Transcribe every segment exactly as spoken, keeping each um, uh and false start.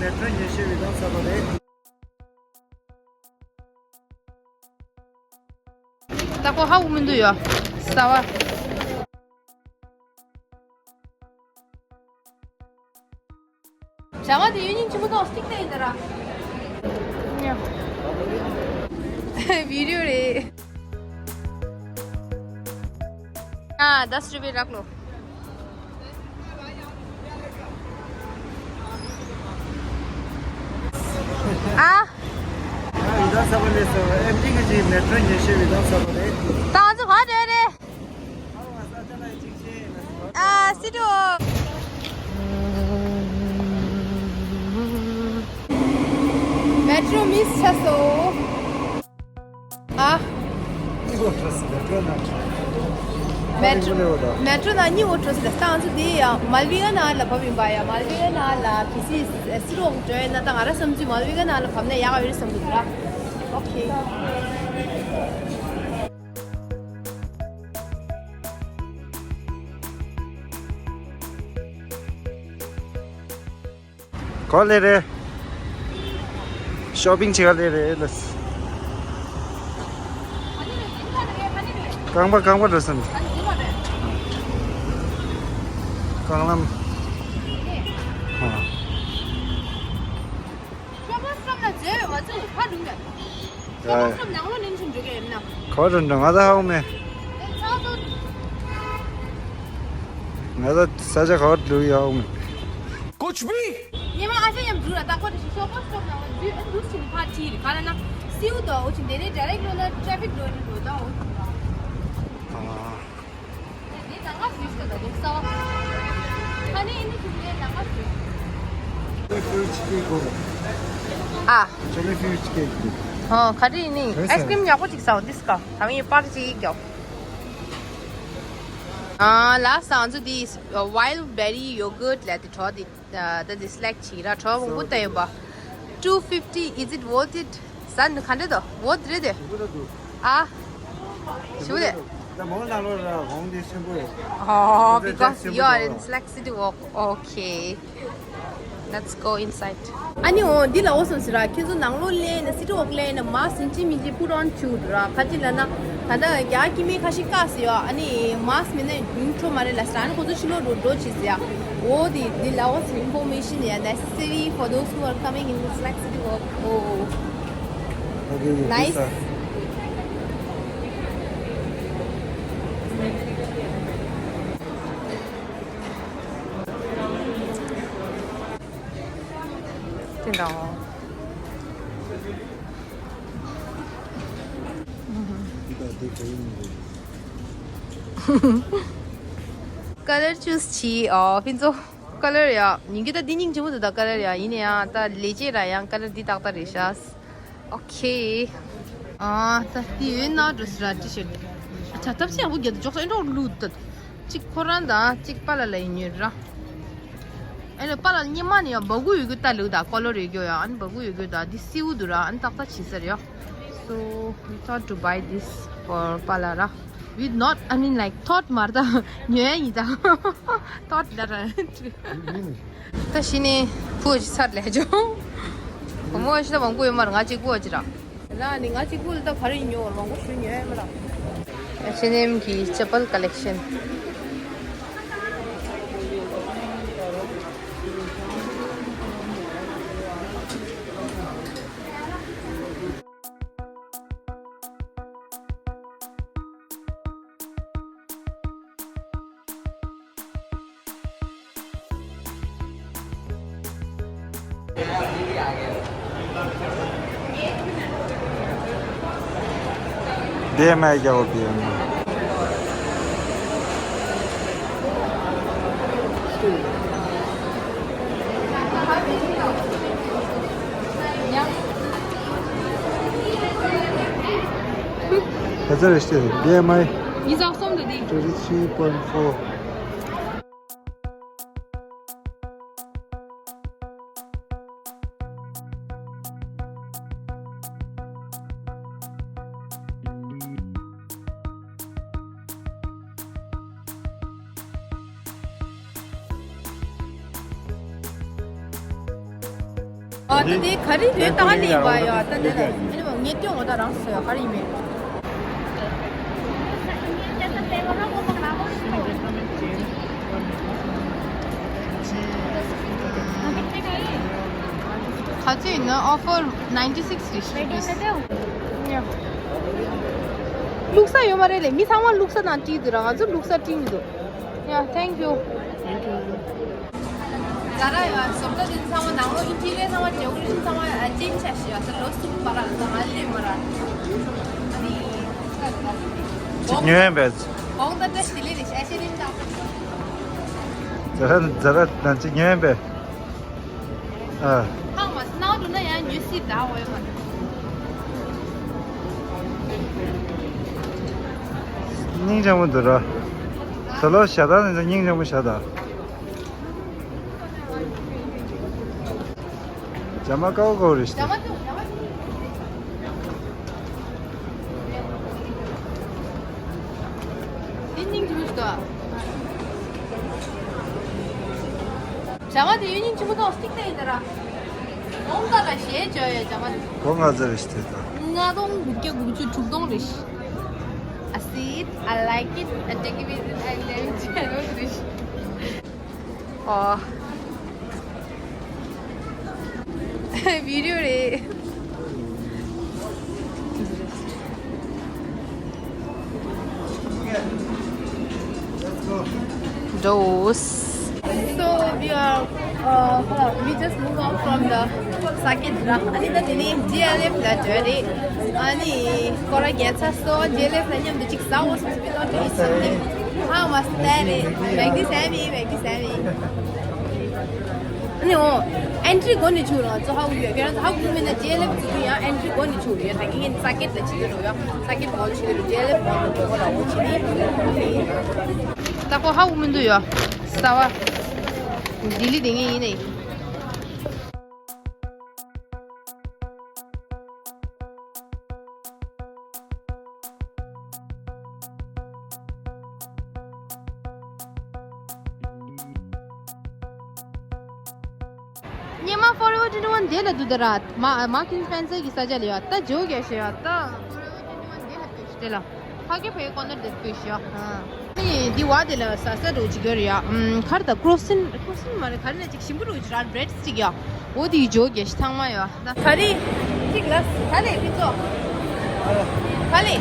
མེ་ཊོ་ཉོ་ཤེས་པའི་གདམ་ས་པ་རེད། ད་ཁོ་ཧ་གོ་མི་འདུག་ཡ། ས་བ། བྱ་བ་དེ་ཡོད་ཉིན་ཆི་མོ་ཐོག་སྟེགས་ཏེ་ཡིན་ད་ར། བི་ཌིའོ་རེད། ཨ། दस रुपये रख लो। ཨ། ཨ། བི་དྷན་ས་བ་ལས་སོ། ཨེམ་ཊི་གི་ཅིག་མེ་ཊོ་ཉོ་ཤེས་པའི་གདམ་ས་པ་རེད། ད་ང་ཚོ་ག་འགྲོ་རེད། ཨ། སི་ཏུ། མེ་ཊོ་མིས་ཆགས་སོང་། ཨ། མེ་ཊོ། མེ་ཊོ་ནང་གཉིས་འགྲོ་སྲིད་ལ། ད་ང་ཚོ་འདི་ཡང་མལ་བི་ག་ན་ལ་བབས་ཡིན་པ། ཡང་མལ་བི་ག་ན་ལ་གི་སི་སི་ཏུ་འགྲོ་ཡིན་ན། ད་ང་རང་བསམ་ཚུལ་མལ་བི་ག་ན་ལ་བབས་ན་ཡག་ག་ཡོད་རེད་བསམ་གི་འདུག་ལ། ཨོ་ཁེ། ག་པར་སླེབས་རེད། ཤོ་པིང་བྱེད་ག་སླེབས་རེད་ལ། རྐང་པ་རྐང་པ་འགྲོ་སོང་། རྐང་ལམ། ཨ། ཤོ་པིང་སྟོབ་ལ་མཛེས་པའི་མ་ཚུགས་ཕ་རུང་ལ། ཡ། ཁྱེད་རང་ནང་ལོགས་ལེན་ཆུང་འགྲོ་གི་ཡིན་ན། ག་པར་འགྲོ་ང་ད་ཧ་གོ་མེད། ང་ད་ས་ཆ་ག་པར་འགྲོ་ཡ་ཧ་གོ་མེད། कुछ भी। ཉི་མ་ཨ་ཅག་མཉམ་འགྲོ་ལ། ད་ཁོ་དེ་ཤོ་པིང་སྟོབ་ནང་ལ་འཛུལ་འདུག་ཕྱིན་ཕར་ཁྲིད་རེད། ག་ལ་ན་སིའུ་དོ་འོ་ཅི་འདི་ནས་ཌའི་རེག་ལོ་ན་ཊྲེ་ཕིག་འགྲོ་ནི་འགྲོ་ད་འོ་ཅི་ན། ཨ། ཨ། ཨོ། ག་རེ་ཡིན་ནི། ཨའི་སི་ཀྲིམ་ཡག་པོ་ཅིག་ཟ་འོ། འདི་སྐ་ད་ངས་པར་ཅིག་རྒྱོབ། ཨ། ལགས་སོ། ང་ཚོ་འདི་ཝའིལ་བེ་རི་ཡོ་གུར་ལབ་དེ་གྲོགས་དེ། ད་འདི་སི་ལེག་བྱེད་ར། གྲོགས་མང་པོ་ལྟ་ཡོད་པ། two fifty, is it worth it? ཟ་ནི་ག་འདྲ་འདུག worth རེད་དེ། ཨ། ཞུ་དེ། ད་མོ་ནང་ལོགས་ལ་འོང་དེ་ཆེན་པོ་ཡོད། Oh, because you are in Slack City Walk. Okay. Let's go inside. ཨ་ནི་འོ་འདི་ལ་འོ་སོང་ཟེར་ར། ཁྱེད་ཚོ་ནང་ལོགས་སླེབས་ན། སི་ཊི་ཝོག་སླེབས་ན་མཱ་སི་ཀི་ཡིན་གཅིག་མིན་གཅིག་put on བྱེད་དགོས་འདུག་ར། ག་ཅི་ལབ་ན་ད་ལྟ་རྒྱ་སྐྱེ་དམན་ཁ་ཤས་བཀག་ཟེར་ཡོད། ཨ་ནི་མཱ་སི་ཀི་མེད་ན་ཡོང་ཆོག་མ་རེད་ལབ་ཟེར། ཨ་ནི་ཁོ་ཚོ་ཕྱི་ལོགས་འགྲོ་འགྲོ་བྱེད་ཟེར་ཡ། འོ་དེ་འདི་ལ་འོ་སོང་། Information, yeah, necessary for those who are coming in Slack City Walk. Oh, okay, okay, nice. དེ་འདྲ་འོ། ཀ་ལར་ཅུས་བྱེད། ཨོ། ཕུན་ཚོགས། ཀ་ལར་ཡ། ཉིན་གྱི་ད་འདི་སྙིང་རྗེ་མོ་འདུག་ད་ཀ་ལར་ཡ། ཡིན་ན་ཡང་ད་ལས་བྱེད་ར་ཡང་ཀ་ལར་འདི་ཏག་ཏག་རེད་ཤག་ཨོ་ཁེ། ཨ། ད་འདི་ཡོད་ན་འགྲོ་སི་ར། ཊི་ཤར་ཊི། བྱ་ཐབས་ཤེས་ཡག་པོ་རྒྱབ་འདུག་འཇོག་ས་ཨེ་འགྲོ་ལུགས་ད། གཅིག་ཁོ་རང་དང་གཅིག་པཱ་ལགས་ལ་ཡིན་ཉོས་ར། ཨེ་ལ་པཱ་ལགས་སྔོན་མ་ནས་ཡང་སྦ་ཁུག་ཡོད་རྒྱུ་ལྟ་ལུགས་ད། ཀོ་ལོར་ཡོད་རྒྱུ་ཡ། ཨ་ནི་སྦ་ཁུག་ཡོད་རྒྱུ་ད། འདི་སེའུ་འདུག་ར། ཨ་ནི་ཏག་ཏག་བྱེད་ས་རེད་ཡ། So we thought to buy this for པཱ་ལགས་ར། We not, I mean, like, thought མ་རེད་ད། ཉོ་ཡ་ཡིན་ད། Thought ལ་ར། ད་ཤི་ནི་ཕུ་ཅི་ཚར་ལས་ཇོ། བུ་མོ་ཤི་ད་མང་པོ་ཡོད་མ་རེད། ང་གཅིག་པུ་ཅི་ར། ར་ནི་ང་གཅིག་པུ་ལ་ད་ག་རེ་ཉོ་མང་པོ་ཞུ་ཉོ་ཡ་མ་ར། H and M གི་ཅེ་པལ་ཀ་ལེག་ཤན། B M I རྒྱག་གོ། B M I། ག་ཚོད་རེད་ཤག B M I། ཉི་ཤུ་རྩ་གསུམ་དང་དེ། Thirty three point four། ཨ་ད་དེ་ག་རེ་དོན་དག་ལས་པ་ཡ། ད་དེ་ལ་ངས་སྟོན་འོ་ད་རང་སོ་ཡ་ག་རེ་ཡིན་མེད། ག་ཚོད་ཡིན་ན། offer ninety six rupees. བླུགས་ས་ཡོད་མ་རེད་ལེ། མི་ཚང་མ་བླུགས་ས་དང་བྲིས་འདུག་ར། ང་ཚོ་བླུགས་ས་བྲིས་མི་འདུག Yeah, thank you. ཛ་ར་ཡོད། བཟོ་ལྟ་དེ་ཚང་མ་ནང་ལོགས་ཨིན་ཊི་རི་ཡར་ཚང་མ་ཌེ་ཀོ་རེ་ཤན་ཚང་མ་ཅེན་ཇི་བྱས་ཤག་ཡ། ད་ལོ་གསུམ་པ་ར་ད་ང་ལེ་མ་ར། ཨ་ནི་ཅིག་ཉོས་ཡིན་པས། གོང་ད་ཏྲ་ཤི་ལེ་རེ་ཤ་ཤེ་རིན་ད། ཛ་ར་ཛ་ར་ནང་ཅིག་ཉོས་ཡིན་པས། ཨ། ཧང་མ་སྣང་འགྲོ་ན་ཡང་ཉོས་སྲིད་ད་འོ་ཡོད་མ། སྙིང་རྗེ་མོ་འདུག་ར། ད་ལོ་ཞྭ་དང་ནི་སྙིང་རྗེ་མོ་ཞྭ་དང་། ཇ་མ་ཀའོ་ཀའོ་རེད་ཤག་འདི་སྙིང་རྗེ་མོ་ཞིག་འདུག་ཇ་མ་དེ་ཡོད་སྙིང་རྗེ་མོ་དང་སྟིག་ཏ་ཡིན་ད་ར། ལོང་ཀ་ལ་ཞེས་བརྗོད་ཡོད་ཇ་མ་དེ། གོ་ལྔ་ཚོད་རེད་ཤག་དེ་ད། ལྔ་སྟོང་དགུ་བརྒྱ་དགུ་བཅུ་དྲུག་སྟོང་རེད་ཤག I see it, I like it, I take it, I love it. ཨོ། བི་ཌི་ཡོ་རེད། འགྲོ། So we are, uh, we just move out from the circuit ར། ཨ་ནི་ད་དེ་ནས་ཌི་ཨེལ་ཨེཕ་ལ་འགྲོ་རེད། ཨ་ནི་སྐོར་ར་རྒྱལ་ཚ་སོ་ཌི་ཨེལ་ཨེཕ་ལ་མཉམ་དུ་ཅིག་ཟ་འོ་སོང་ཟེར་བའི་ཏོག་ཙམ་ཡིད་ཆེས་འདི། ཧ་མ་སྟེ་རེད། བེག་དི་སེ་མི་བེག་དི་སེ་མི། ཨ་ནི་འོ། ཨེན་ཊི་རི་སྒོ་ནས་ཆུག་རོགས། ཚོ་ཧ་གོ་ཡོད། ཁྱེད་རང་ཚོ་ཧ་གོ་མེད་ན་ཇེ་ལེབ་ཚུགས་ཡང་ཨེན་ཊི་རི་སྒོ་ནས་ཆུག་ཡོད། ད་གིན་ས་ཀེད་ལ་ཆི་ལེ་རོ་ཡ། ས་ཀེད་གོ་ལ་ཆི་ལེ་རོ་ཇེ་ལེབ་གོ་ལ་ཆི་ལེ། ད་ཁོ་ཧ་གོ་མི་འདུག་ཡ། རྩ་བ། ལྡི་ལི་དེ་ངས་ཡིན་ནས། སྙེ་མ་Forever twenty one དེ་ལ་འདུག་ད་ར། མ་མརྐ་ཨེན་སྤེན་སར་གྱི་ས་ཆ་ལ་ཡོད། ད་ཇོ་ག་ཤེ་ཡོད་ད། Forever twenty one དེ་ལ་ཕེབས་ཤི་དེ་ལ། ཕ་གི་ཕ་གི་ཀོ་ནར་དེ་ཕེབས་ཤི་ཡོད། ཨ་ནི་འདི་བ་དེ་ལ་ཟ་ས་འགྲོ་ཅིག་ཡོད་རེད་ཡ། ཨམ་ཁར་ད་ཀྲོ་སིན་ཀྲོ་སིན་མ་རེད། ག་རེ་ན་ཅིག་ཞིམ་པོ་འགྲོ་ཅིག་ར། བྷི་རེད་སི་ཊིག་ཡ། འོ་དེ་ཇོ་ག་ཤེ་ཚང་མ་ཡོད། ད་ག་རེ་ཅིག་ལ་ག་ལེ་ཕི་ཙོ། ག་ལེ།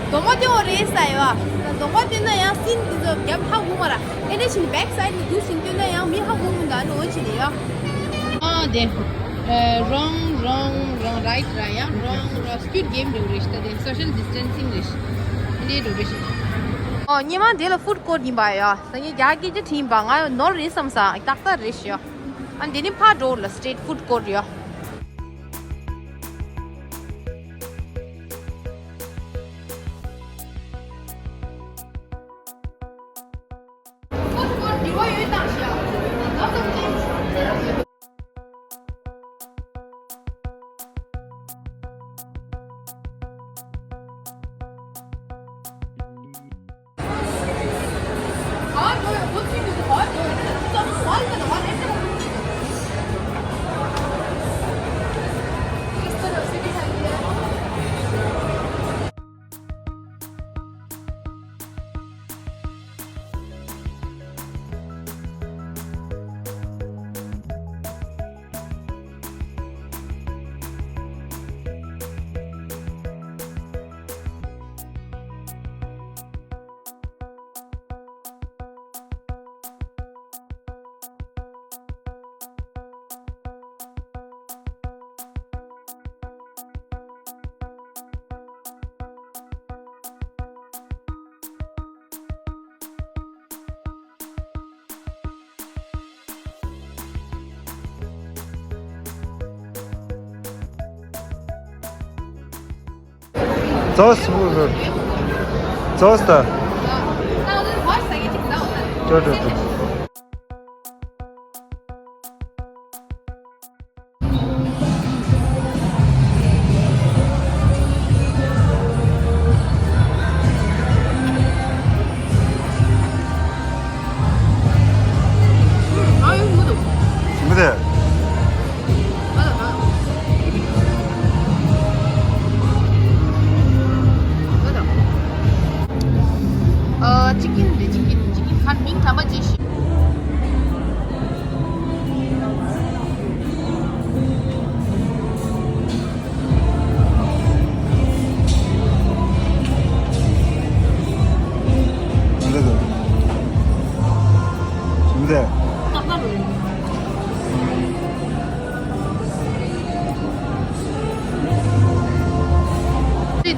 སྡོང་པོ་སྟོན་འོ་རེད་ས་ཡོད། སྡོང་པོ་སྟོན་ན་ཡང་སིན་འདི་ཚོ་རྒྱབ་ཧ་གོ་མ་ར། ཨེ་འདྲ་བྱས་ནས་བེག་སའིཌ་ནས་འདུག་སེ་སྟོན་ན་ཡང་མི་ཧ་གོ་མི་འདུག་ཨ་ནི་འོ་བྱས་ནས་ཡོད། ཨ་དེ། ཨ་རོང་རོང་རོང་རའིཊ་ར་ཡ། རོང་རོང་སྐུའིཌ་གེམ་འགྲོ་རེད་ཤག་ད་དེ་སོ་ཤལ་ཌི་སི་ཊན་སིང་རེད་ཤག་དེ་འདྲས་འགྲོ་རེད་ཤག་ཨོ་སྙེ་མ་དེ་ལ་ཧྥུཌ་ཀོརཊ་ཡིན་པ་ཡ། ད་ངས་རྒྱ་སྐད་ཆ་དྲིས་ཡིན་པ། ང་ནོར་རེད་བསམ་ས། ཏག་ཏག་རེད་ཤག་ཨ་འདི་ནི་ཕར་འགྲོ་ལ་སི་ཊྲིཊ་ཧྥུཌ་ཀོརཊ་ཡ། ཙོས། ཙོས་ད། ཅོ་ཅོ་ཅོ། ཨ་ཡོད་མི་འདུག་མི་འདུག་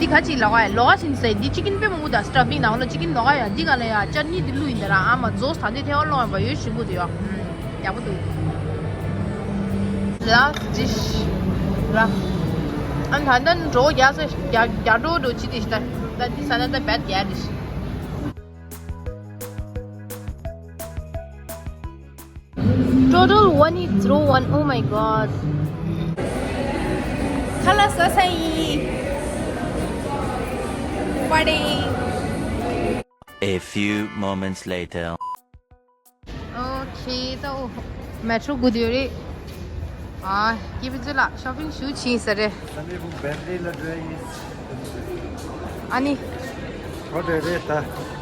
ད་ཅིག་ལོག་ཡ་ལོག་ཡ་ཕྱིན་ཟེར། འདི་ཅི་ཀིན་དཔེ་མང་པོ་དང་སི་ཊ་ཕིང་ནང་ལ་ཅི་ཀིན་ལོག་ཡ་ཡ། འདི་ག་ལ་ཡ་ཅ་ནི་འདི་བླུགས་ཡིན་ད་ར། ཨ་མ་རྫོགས་ད་འདི་ཐལ་བ་སློང་བ་ཡོད་ཞིམ་པོ་འདུག་ཡ། ཡག་པོ་འདུག་ལ་ཅི་ལ། ཨ་ད་ད་འགྲོ་རྒྱ་ས་རྒྱ་རྒྱ་འགྲོ་འགྲོ་ཅི་དེ་ཤི་ད། ད་འདི་ས་ན་ད་བད་རྒྱ་དེ་ཤི། Total one eight zero one. Oh my god. Kala sasai. Party. A few moments later. Okay, so metro good yore. Ah, give it a shopping shoe cheese are. Ani. What are they?